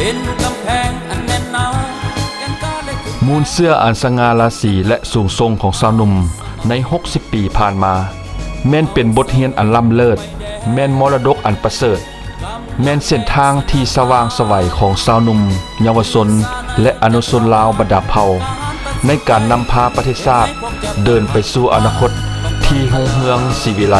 ເປັນກຳແພງອັນແໜ້ນໜາ ແກ່ນກ້າ ແລະ ມູນເຊື້ອອັນສະຫງ່າລາສີ ແລະ ສູງສົ່ງຂອງຊາວໜຸ່ມໃນຫົກສິບປີຜ່ານມາ ແມ່ນເປັນບົດຮຽນອັນລ້ຳເລີດ, ແມ່ນມໍລະດົກອັນປະເສີດ, ແມ່ນເສັ້ນທາງທີ່ສະຫວ່າງໄສວຂອງຊາວໜຸ່ມ, ເຍົາວະຊົນ ແລະ ອະນຸຊົນລາວບັນດາເຜົ່າ ໃນການນຳພາປະເທດຊາດເດີນໄປສູ່ອະນາຄົດທີ່ຮຸ່ງເຮືອງສີວິໄລ.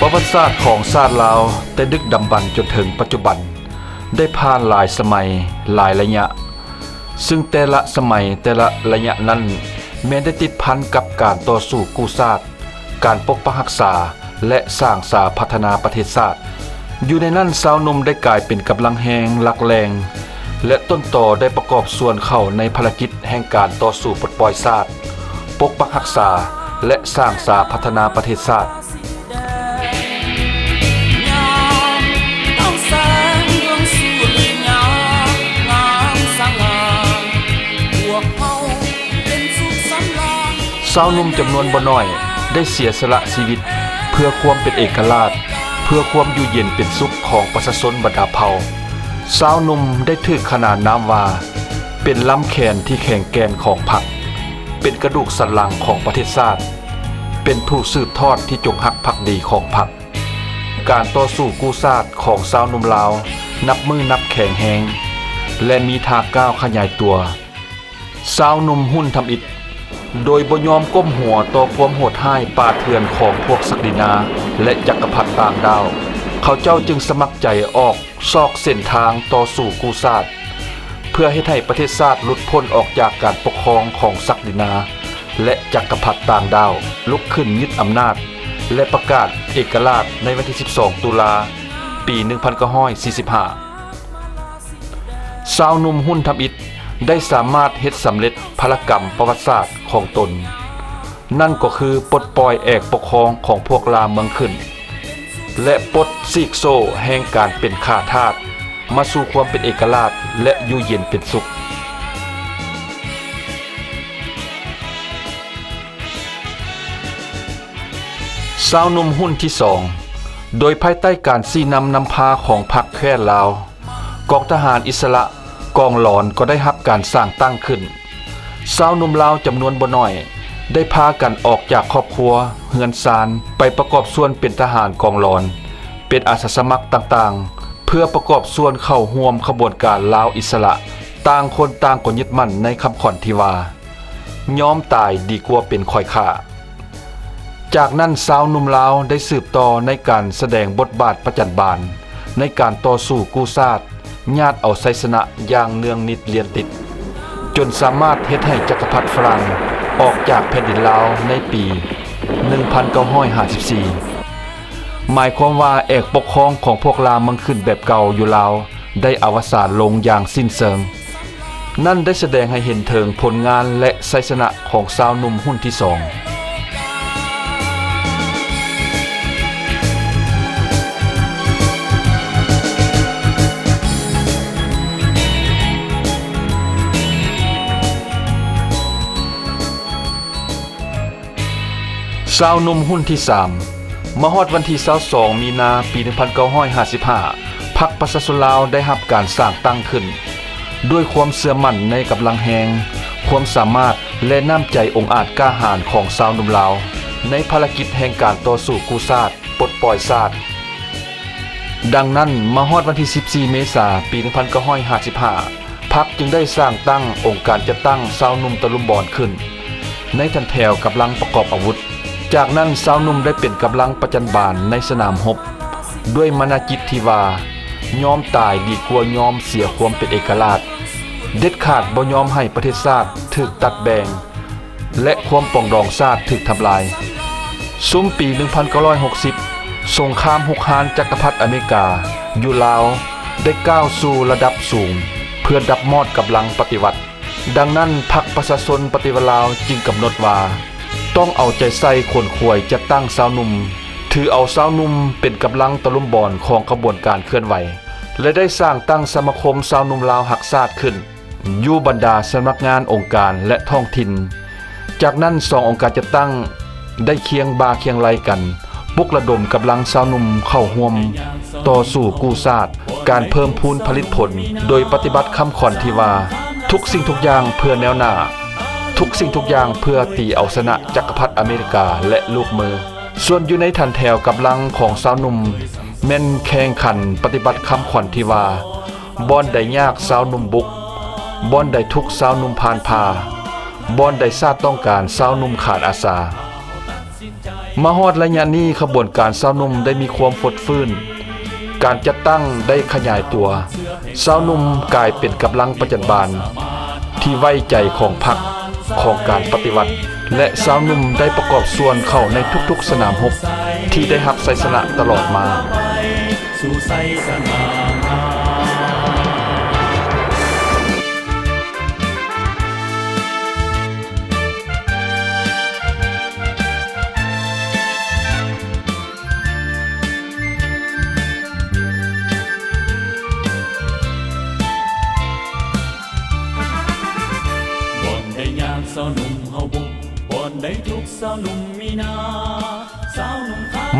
ປະຫວັດສາດຂອງຊາດລາວແຕ່ດຶກດຳບັນຈົນເຖິງປັດຈຸບັນ ໄດ້ຜ່ານຫຼາຍສະໄໝ, ຫຼາຍໄລຍະ, ຊຶ່ງແຕ່ລະສະໄໝ, ແຕ່ລະໄລຍະນັ້ນ ແມ່ນໄດ້ຕິດພັນກັບການຕໍ່ສູ້ກູ້ຊາດ, ການປົກປັກຮັກສາ ແລະ ສ້າງສາພັດທະນາປະເທດຊາດ. ຢູ່ໃນນັ້ນ ຊາວໜຸ່ມໄດ້ກາຍເປັນກຳລັງແຮງຫຼັກແຫຼ່ງ ແລະ ຕົ້ນຕໍໄດ້ປະກອບສ່ວນເຂົ້າໃນພາລະກິດແຫ່ງການຕໍ່ສູ້ປົດປ່ອຍຊາດ, ປົກປັກຮັກສາ ແລະ ສ້າງສາພັດທະນາປະເທດຊາດ. ຊາວໜຸ່ມຈຳນວນບໍ່ໜ້ອຍໄດ້ເສຍສະຫຼະຊີວິດເພື່ອຄວາມເປັນເອກະລາດ, ເພື່ອຄວາມຢູ່ເຢັນເປັນສຸກຂອງປະຊາຊົນບັນດາເຜົ່າ. ຊາວໜຸ່ມໄດ້ຖືກຂນານນາມວ່າ ເປັນລຳແຂນທີ່ແຂງແກ່ນຂອງພັກ, ເປັນກະດູກສັນຫຼັງຂອງປະເທດຊາດ, ເປັນຜູ້ສືບທອດທີ່ຈົງຮັກພັກດີຂອງພັກ. ການຕໍ່ສູ້ກູ້ຊາດຂອງຊາວໜຸ່ມລາວນັບມື້ນັບແຂງແຮງ ແລະ ມີທ່າກ້າວຂະຫຍາຍຕົວ. ຊາວໜຸ່ມຮຸ່ນທຳອິດ ໂດຍບໍ່ຍອມກົ້ມຫົວຕໍ່ຄວາມໂຫດຮ້າຍປ່າເຖື່ອນຂອງພວກສັກດິນາ ແລະ ຈັກກະພັດຕ່າງດ້າວ, ເຂົາເຈົ້າຈຶ່ງສະໝັກໃຈອອກຊອກເສັ້ນທາງຕໍ່ສູ້ກູ້ຊາດ ເພື່ອເຮັດໃຫ້ປະເທດຊາດຫຼຸດພົ້ນອອກຈາກການປົກຄອງຂອງສັກດິນາ ແລະ ຈັກກະພັດຕ່າງດ້າວ, ລຸກຂຶ້ນຍຶດອຳນາດ ແລະ ປະກາດເອກະລາດໃນວັນທີສິບສອງ ຕຸລາ ປີໜຶ່ງພັນເກົ້າຮ້ອຍສີ່ສິບຫ້າ. ຊາວໜຸ່ມຮຸ່ນທຳອິດໄດ້ສາມາດເຮັດສຳເລັດພາລະກຳປະຫວັດສາດຂອງຕົນ, ນັ້ນກໍຄືປົດປ່ອຍແອກປົກຄອງຂອງພວກລ່າເມືອງຂຶ້ນ ແລະ ປົດສີກໂສ້ແຫ່ງການເປັນຂ້າທາດ ມາສູ່ຄວາມເປັນເອກະລາດ ແລະ ຢູ່ເຢັນເປັນສຸກ. ຊາວໜຸ່ມຮຸ່ນທີສອງ ໂດຍພາຍໃຕ້ການຊີ້ນຳນຳພາຂອງພັກແຄວ້ນລາວ, ກອງທະຫານອິດສະຫຼະກອງຫຼອນກໍໄດ້ຮັບການສ້າງຕັ້ງຂຶ້ນ. ຊາວໜຸ່ມລາວຈຳນວນບໍ່ໜ້ອຍໄດ້ພາກັນອອກຈາກຄອບຄົວ, ເຮືອນຊານ ໄປປະກອບສ່ວນເປັນທະຫານກອງຫຼອນ, ເປັນອາສາສະໝັກຕ່າງໆ ເພື່ອປະກອບສ່ວນເຂົ້າຮ່ວມຂະບວນການລາວອິດສະຫຼະ, ຕ່າງຄົນຕ່າງກໍຍຶດໝັ້ນໃນຄຳຂວັນທີ່ວ່າ ຍອມຕາຍດີກວ່າເປັນຂ້ອຍຂ້າ. ຈາກນັ້ນຊາວໜຸ່ມລາວໄດ້ສືບຕໍ່ໃນການສະແດງບົດບາດປະຈັນບານໃນການຕໍ່ສູ້ກູ້ຊາດ, ຍາດເອົາໄຊຊະນະຢ່າງເນືອງນິດລຽນຕິດ, ຈົນສາມາດເຮັດໃຫ້ຈັກກະພັດຝຣັ່ງອອກຈາກແຜ່ນດິນລາວໃນປີໜຶ່ງພັນເກົ້າຮ້ອຍຫ້າສິບສີ່. ໝາຍຄວາມວ່າແອກປົກຄອງຂອງພວກລ່າເມືອງຂຶ້ນແບບເກົ່າຢູ່ລາວໄດ້ອະວະສານລົງຢ່າງສິ້ນເຊີງ. ນັ້ນໄດ້ສະແດງໃຫ້ເຫັນເຖິງຜົນງານ ແລະ ໄຊຊະນະຂອງຊາວໜຸ່ມຮຸ່ນທີສອງ. ຊາວໜຸ່ມຮຸ່ນທີສາມ ມາຮອດວັນທີຊາວສອງ ມີນາ ປີໜຶ່ງພັນເກົ້າຮ້ອຍຫ້າສິບຫ້າ ພັກປະຊາຊົນລາວໄດ້ຮັບການສ້າງຕັ້ງຂຶ້ນ ດ້ວຍຄວາມເຊື່ອໝັ້ນໃນກຳລັງແຮງ, ຄວາມສາມາດ ແລະ ນ້ຳໃຈອົງອາດກ້າຫານຂອງຊາວໜຸ່ມລາວ ໃນພາລະກິດແຫ່ງການຕໍ່ສູ້ກູ້ຊາດ, ປົດປ່ອຍຊາດ. ດັ່ງນັ້ນ, ມາຮອດວັນທີສິບສີ່ ເມສາ ປີໜຶ່ງພັນເກົ້າຮ້ອຍຫ້າສິບຫ້າ ພັກຈຶ່ງໄດ້ສ້າງຕັ້ງອົງການຈັດຕັ້ງຊາວໜຸ່ມຕະລຸມບອນຂຶ້ນ ໃນຖັນແຖວກຳລັງປະກອບອາວຸດ. ຈາກນັ້ນຊາວໜຸ່ມໄດ້ເປັນກຳລັງປະຈັນບານໃນສະໜາມຮົບ ດ້ວຍມານະຈິດທີ່ວ່າ ຍອມຕາຍດີກວ່າຍອມເສຍຄວາມເປັນເອກະລາດ, ເດັດຂາດບໍ່ຍອມໃຫ້ປະເທດຊາດຖືກຕັດແບ່ງ ແລະ ຄວາມປອງດອງຊາດຖືກທຳລາຍ. ຊຸມປີໜຶ່ງພັນເກົ້າຮ້ອຍຫົກສິບ ສົງຄາມຮຸກຮານຈັກກະພັດອາເມລິກາຢູ່ລາວ ໄດ້ກ້າວສູ່ລະດັບສູງ ເພື່ອດັບມອດກຳລັງປະຕິວັດ. ດັ່ງນັ້ນ ພັກປະຊາຊົນປະຕິວັດລາວຈຶ່ງກຳນົດວ່າ ຕ້ອງເອົາໃຈໃສ່ຂົນຂວາຍຈັດຕັ້ງຊາວໜຸ່ມ, ຖືເອົາຊາວໜຸ່ມເປັນກຳລັງຕະລຸມບອນຂອງຂະບວນການເຄື່ອນໄຫວ ແລະ ໄດ້ສ້າງຕັ້ງສະມາຄົມຊາວໜຸ່ມລາວຮັກຊາດຂຶ້ນ ຢູ່ບັນດາສຳນັກງານ, ອົງການ ແລະ ທ້ອງຖິ່ນ. ຈາກນັ້ນສອງອົງການຈັດຕັ້ງໄດ້ຄຽງບ່າຄຽງໄຫຼ່ກັນ ປຸກລະດົມກຳລັງຊາວໜຸ່ມເຂົ້າຮ່ວມຕໍ່ສູ້ກູ້ຊາດ, ການເພີ່ມພູນຜະລິດຜົນ ໂດຍປະຕິບັດຄຳຂວັນທີ່ວ່າ ທຸກສິ່ງທຸກຢ່າງເພື່ອແນວໜ້າ, ທຸກສິ່ງທຸກຢ່າງເພື່ອຕີເອົາຊະນະຈັກກະພັດອາເມລິກາ ແລະ ລູກມື. ສ່ວນຢູ່ໃນຖັນແຖວກຳລັງຂອງຊາວໜຸ່ມ ແມ່ນແຂ່ງຂັນປະຕິບັດຄຳຂວັນທີ່ວ່າ ບ່ອນໃດຍາກຊາວໜຸ່ມບຸກ, ບ່ອນໃດທຸກຊາວໜຸ່ມຜ່ານຜ່າ, ບ່ອນໃດຊາດຕ້ອງການຊາວໜຸ່ມຂານອາສາ. ມາຮອດໄລຍະນີ້ ຂະບວນການຊາວໜຸ່ມໄດ້ມີຄວາມຟົດຟື້ນ, ການຈັດຕັ້ງໄດ້ຂະຫຍາຍຕົວ, ຊາວໜຸ່ມກາຍເປັນກຳລັງປະຈັນບານທີ່ໄວ້ໃຈຂອງພັກ, ຂອງການປະຕິວັດ ແລະ ຊາວໜຸ່ມໄດ້ປະກອບສ່ວນເຂົ້າໃນທຸກໆສະໜາມຮົບທີ່ໄດ້ຮັບໄຊຊະນະຕະຫຼອດມາ.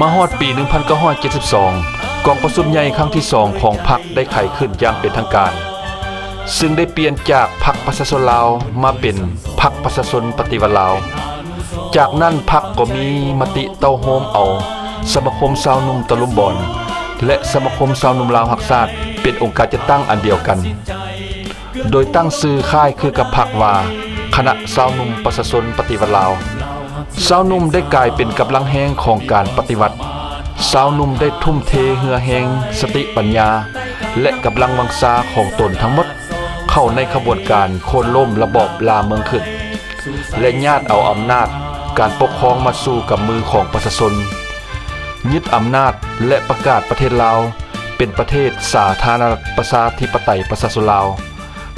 ມາຮອດປີໜຶ່ງພັນເກົ້າຮ້ອຍເຈັດສິບສອງ ກອງປະຊຸມໃຫຍ່ຄັ້ງທີສອງຂອງພັກໄດ້ໄຂຂຶ້ນຢ່າງເປັນທາງການ, ຊຶ່ງໄດ້ປ່ຽນຈາກພັກປະຊາຊົນລາວມາເປັນພັກປະຊາຊົນປະຕິວັດລາວ. ຈາກນັ້ນພັກກໍມີມະຕິເຕົ້າໂຮມເອົາສະມາຄົມຊາວໜຸ່ມຕະລຸມບອນ ແລະ ສະມາຄົມຊາວໜຸ່ມລາວຮັກຊາດ ເປັນອົງການຈັດຕັ້ງອັນດຽວກັນ, ໂດຍຕັ້ງຊື່ຄ້າຍຄືກັບພັກວ່າ ຄະນະຊາວໜຸ່ມປະຊາຊົນປະຕິວັດລາວ. ຊາວໜຸ່ມໄດ້ກາຍເປັນກຳລັງແຮງຂອງການປະຕິວັດ. ຊາວໜຸ່ມໄດ້ທຸ່ມເທເຫື່ອແຮງ, ສະຕິປັນຍາ ແລະ ກຳລັງວັງຊາຂອງຕົນທັງໝົດ ເຂົ້າໃນຂະບວນການໂຄ່ນລົ້ມລະບອບລ່າເມືອງຂຶ້ນ ແລະ ຍາດເອົາອຳນາດການປົກຄອງມາສູ່ກຳມືຂອງປະຊາຊົນ, ຍຶດອຳນາດ ແລະ ປະກາດປະເທດລາວເປັນປະເທດສາທາລະນະລັດປະຊາທິປະໄຕປະຊາຊົນລາວ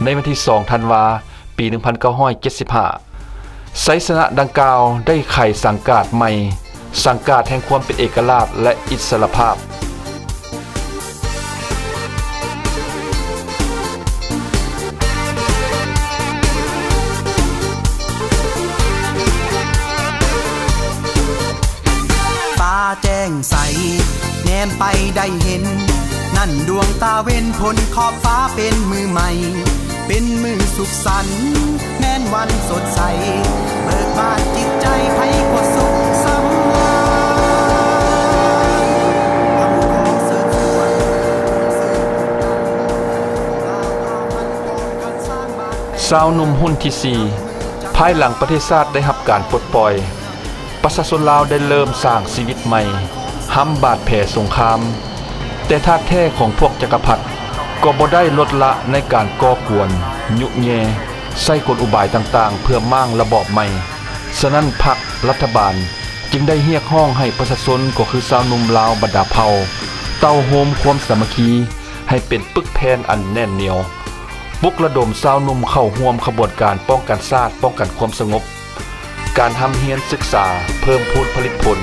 ໃນວັນທີສອງ ທັນວາ ປີໜຶ່ງພັນເກົ້າຮ້ອຍເຈັດສິບຫ້າ. ໄຊຊະນະດັ່ງກ່າວໄດ້ໄຂສັງກາດໃໝ່, ສັງກາດແຫ່ງຄວາມເປັນເອກະລາດ ແລະ ອິດສະຫຼະພາບ. ฟ้าแจ้งใส แนมไปได้เห็น นั่นดวงตาเว็น พ้นขอบฟ้าเป็นมื้อใหม่ เป็นมื้อสุขสันต์ แม่นวันสดใส เบิกบานจิตใจ ไผก็สุขสำราญ เฮาขอเชิญชวน ชาวหนุ่มรุ่นที่สี่ ภายหลังประเทศชาติได้รับการปลดปล่อย ປະຊາຊົນລາວໄດ້ເລີ່ມສ້າງຊີວິດໃໝ່ ຫ້ຳບາດແຜສົງຄາມ, ແຕ່ທ່າດແທ້ຂອງພວກຈັກກະພັດກໍບໍ່ໄດ້ລົດລະໃນການກໍ່ກວນ, ຍຸແຍ່, ໃຊ້ກົນອຸບາຍຕ່າງໆ ເພື່ອມ້າງລະບອບໃໝ່. ສະນັ້ນ ພັກ, ລັດຖະບານຈຶ່ງໄດ້ຮຽກຮ້ອງໃຫ້ປະຊາຊົນ ກໍຄືຊາວໜຸ່ມລາວບັນດາເຜົ່າ ເຕົ້າໂຮມຄວາມສາມັກຄີໃຫ້ເປັນປຶກແຜ່ນອັນແໜ້ນໜຽວ, ປຸກລະດົມຊາວໜຸ່ມເຂົ້າຮ່ວມຂະບວນການປ້ອງກັນຊາດ, ປ້ອງກັນຄວາມສະຫງົບ. ການຮ່ຳຮຽນສຶກສາ, ເພີ່ມພູນຜະລິດຜົນ,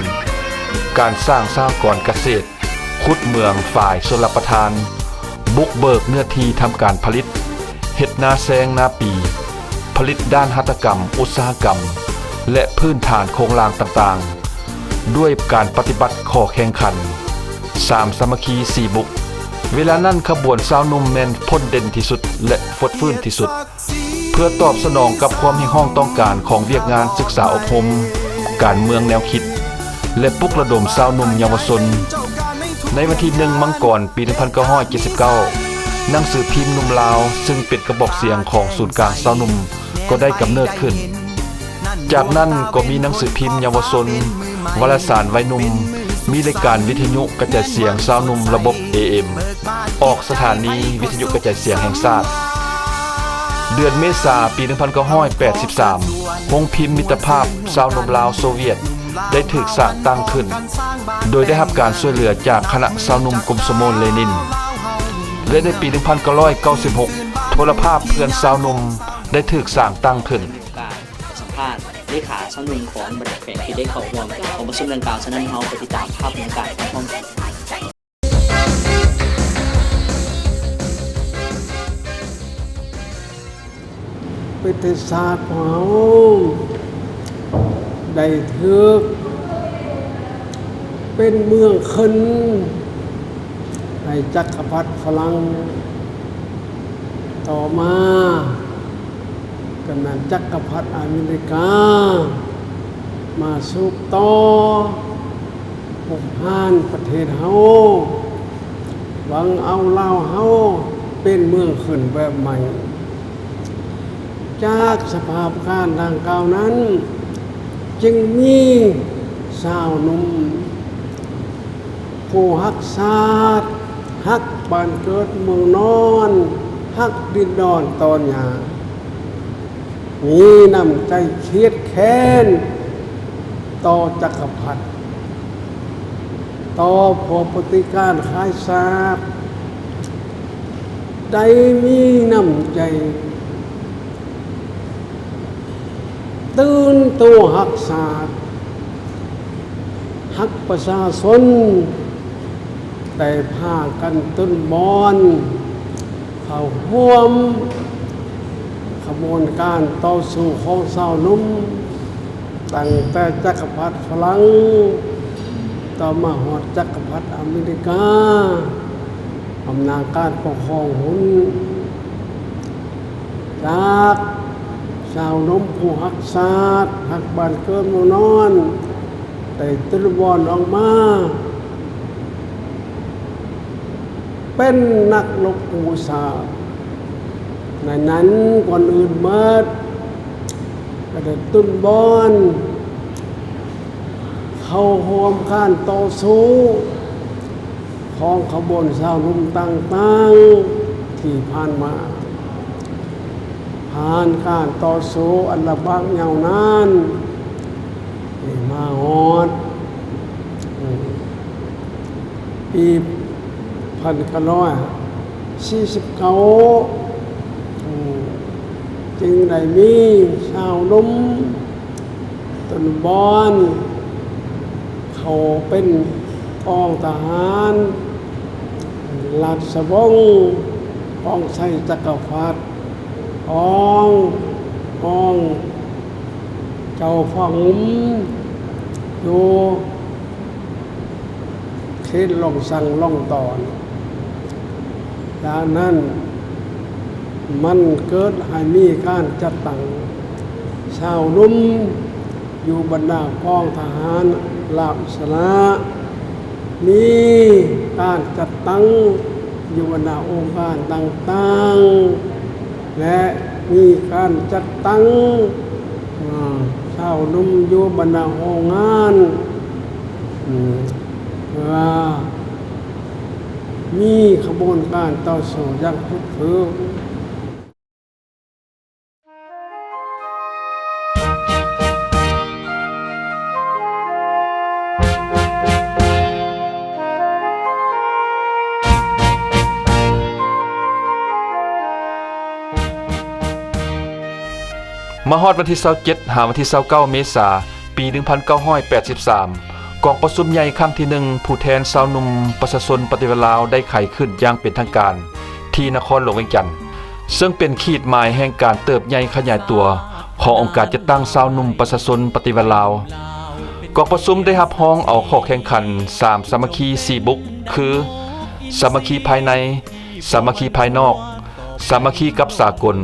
ການສ້າງສະຫະກອນກະເສດ, ຂຸດເໝືອງ, ຝາຍຊົນລະປະທານ, ບຸກເບີກເນື້ອທີ່ທຳການຜະລິດ, ເຮັດນາແຊງນາປີ, ຜະລິດດ້ານຫັດຖະກຳ, ອຸດສາຫະກຳ ແລະ ພື້ນຖານໂຄງລ່າງຕ່າງໆ ດ້ວຍການປະຕິບັດຂໍ້ແຂ່ງຂັນ ສາມ ສາມັກຄີ, ສີ່ ບຸກ. ເວລານັ້ນຂະບວນຊາວໜຸ່ມແມ່ນພົ້ນເດັ່ນທີ່ສຸດ ແລະ ຟົດຟື້ນທີ່ສຸດ. ເພື່ອຕອບສະໜອງກັບຄວາມຮຽກຮ້ອງຕ້ອງການຂອງວຽກງານສຶກສາອົບຮົມ, ການເມືອງແນວຄິດ ແລະ ປຸກລະດົມຊາວໜຸ່ມເຍົາວະຊົນ, ໃນວັນທີໜຶ່ງ ມັງກອນ ປີໜຶ່ງພັນເກົ້າຮ້ອຍເຈັດສິບເກົ້າ ໜັງສືພິມໜຸ່ມລາວ ຊຶ່ງເປັນກະບອກສຽງຂອງສູນກາງຊາວໜຸ່ມ ກໍໄດ້ກຳເນີດຂຶ້ນ. ຈາກນັ້ນກໍມີໜັງສືພິມເຍົາວະຊົນ, ວາລະສານໄວໜຸ່ມ, ມີລາຍການວິທະຍຸກະຈາຍສຽງຊາວໜຸ່ມລະບົບ ເອເອັມ ອອກສະຖານີວິທະຍຸກະຈາຍສຽງແຫ່ງຊາດ. ເດືອນເມສາ ປີໜຶ່ງພັນເກົ້າຮ້ອຍແປດສິບສາມ ໂຮງພິມມິດຕະພາບຊາວໜຸ່ມລາວໂຊວຽດ ໄດ້ຖືກສ້າງຕັ້ງຂຶ້ນ ໂດຍໄດ້ຮັບການຊ່ວຍເຫຼືອຈາກຄະນະຊາວໜຸ່ມກົມສະໂມເລນິນ ແລະ ໃນປີໜຶ່ງພັນເກົ້າຮ້ອຍເກົ້າສິບຫົກ ໂທລະພາບເພື່ອນຊາວໜຸ່ມໄດ້ຖືກສ້າງຕັ້ງຂຶ້ນ. ສຳພາດເລຂາຊາວໜຸ່ມຂອງບັນດາແຂວງທີ່ໄດ້ເຂົ້າຮ່ວມກອງປະຊຸມດັ່ງກ່າວ, ສະນັ້ນເຮົາໄປຕິດຕາມພາບບັນຍາກາດໄປພ້ອມກັນ. ປະເທດຊາດຂອງເຮົາໄດ້ຖືກ ເປັນເມືອງຂຶ້ນໃຫ້ຈັກກະພັດຝຣັ່ງ. ຕໍ່ມາກໍແມ່ນຈັກກະພັດອາເມລິກາມາສືບຕໍ່ ປົກຮານປະເທດເຮົາ, ຫວັງເອົາລາວເຮົາເປັນເມືອງຂຶ້ນແບບໃໝ່. ຈາກສະພາບການດັ່ງກ່າວນັ້ນ, ຈຶ່ງມີຊາວໜຸ່ມຜູ້ຮັກຊາດ, ຮັກບ້ານເກີດເມືອງນອນ, ຮັກດິນດອນຕອນຫຍ້າ, ມີນ້ຳໃຈຄຽດແຄ້ນຕໍ່ຈັກກະພັດ, ຕໍ່ພວກປະຕິການຂາຍຊາດ, ໄດ້ມີນ້ຳໃຈຕື່ນໂຕຮັກຊາດ, ຮັກປະຊາຊົນ, ໄດ້ພາກັນຕົນບອນ ເຂົ້າຮ່ວມຂະບວນການຕໍ່ສູ້ຂອງຊາວໜຸ່ມ, ຕັ້ງແຕ່ຈັກກະພັດຝຣັ່ງ ຕໍ່ມາຮອດຈັກກະພັດອາເມລິກາ, ອຳນາດການປົກຄອງຮຸ່ນ, ຈາກຊາວໜຸ່ມຜູ້ຮັກຊາດ, ຮັກບ້ານເກີດເມືອງນອນ, ໄດ້ຕົນບອນອອກມາ ເປັນນັກລົບກູ້ຊາດ. ໃນນັ້ນກ່ອນອື່ນໝົດ ກໍໄດ້ຕົນບອນເຂົ້າຮ່ວມການຕໍ່ສູ້ຂອງຂະບວນຊາວໜຸ່ມຕ່າງໆທີ່ຜ່ານມາ, ຜ່ານການຕໍ່ສູ້ອັນລຳບາກຍາວນານ ມາຮອດ ອືມ ປີພັນເກົ້າຮ້ອຍສີ່ສິບເກົ້າ ອືມ ຈຶ່ງໄດ້ມີຊາວໜຸ່ມຕົ້ນບອນເຂົ້າເປັນກອງທະຫານລາຊະວົງກອງໄຊຈັກກະພັດ ຂອງ ຂອງເຈົ້າຟ້າງຸ່ມຢູ່ເຂດລ່ອງຊັງລ່ອງຕອນ. ຈາກນັ້ນມັນເກີດໃຫ້ມີການຈັດຕັ້ງຊາວໜຸ່ມ ຢູ່ບັນດາກອງທະຫານລາວອິດສະຫຼະ, ມີການຈັດຕັ້ງຢູ່ບັນດາອົງການຕ່າງໆ ແລະ ມີການຈັດຕັ້ງ ອາ ຊາວໜຸ່ມຢູ່ບັນດາໂຮງງານ ອືມ ເພື່ອມີຂະບວນການຕໍ່ສູ້ຢ່າງຟຶດເຟີ. ມາຮອດວັນທີຊາວເຈັດ ຫາວັນທີຊາວເກົ້າ ເມສາ ປີໜຶ່ງພັນເກົ້າຮ້ອຍແປດສິບສາມ ກອງປະຊຸມໃຫຍ່ຄັ້ງທີໜຶ່ງ ຜູ້ແທນຊາວໜຸ່ມປະຊາຊົນປະຕິວັດລາວ ໄດ້ໄຂຂຶ້ນຢ່າງເປັນທາງການ ທີ່ນະຄອນຫຼວງວຽງຈັນ, ເຊິ່ງເປັນຂີດໝາຍແຫ່ງການເຕີບໃຫຍ່ຂະຫຍາຍຕົວຂອງອົງການຈັດຕັ້ງຊາວໜຸ່ມປະຊາຊົນປະຕິວັດລາວ. ກອງປະຊຸມໄດ້ຮັບຮອງເອົາຂໍ້ແຂ່ງຂັນສາມສາມັກຄີ ສີ່ບຸກ ຄື ສາມັກຄີພາຍໃນ, ສາມັກຄີພາຍນອກ, ສາມັກຄີກັບສາກົນ.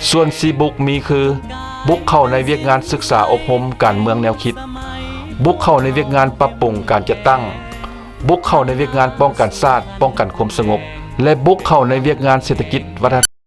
ສ່ວນສີ່ບຸກມີຄື ບຸກເຂົ້າໃນວຽກງານສຶກສາອົບຮົມການເມືອງແນວຄິດ, ບຸກເຂົ້າໃນວຽກງານປັບປຸງການຈັດຕັ້ງ, ບຸກເຂົ້າໃນວຽກງານປ້ອງກັນຊາດ, ປ້ອງກັນຄວາມສະຫງົບ ແລະ ບຸກເຂົ້າໃນວຽກງານເສດຖະກິດວັດທະນະ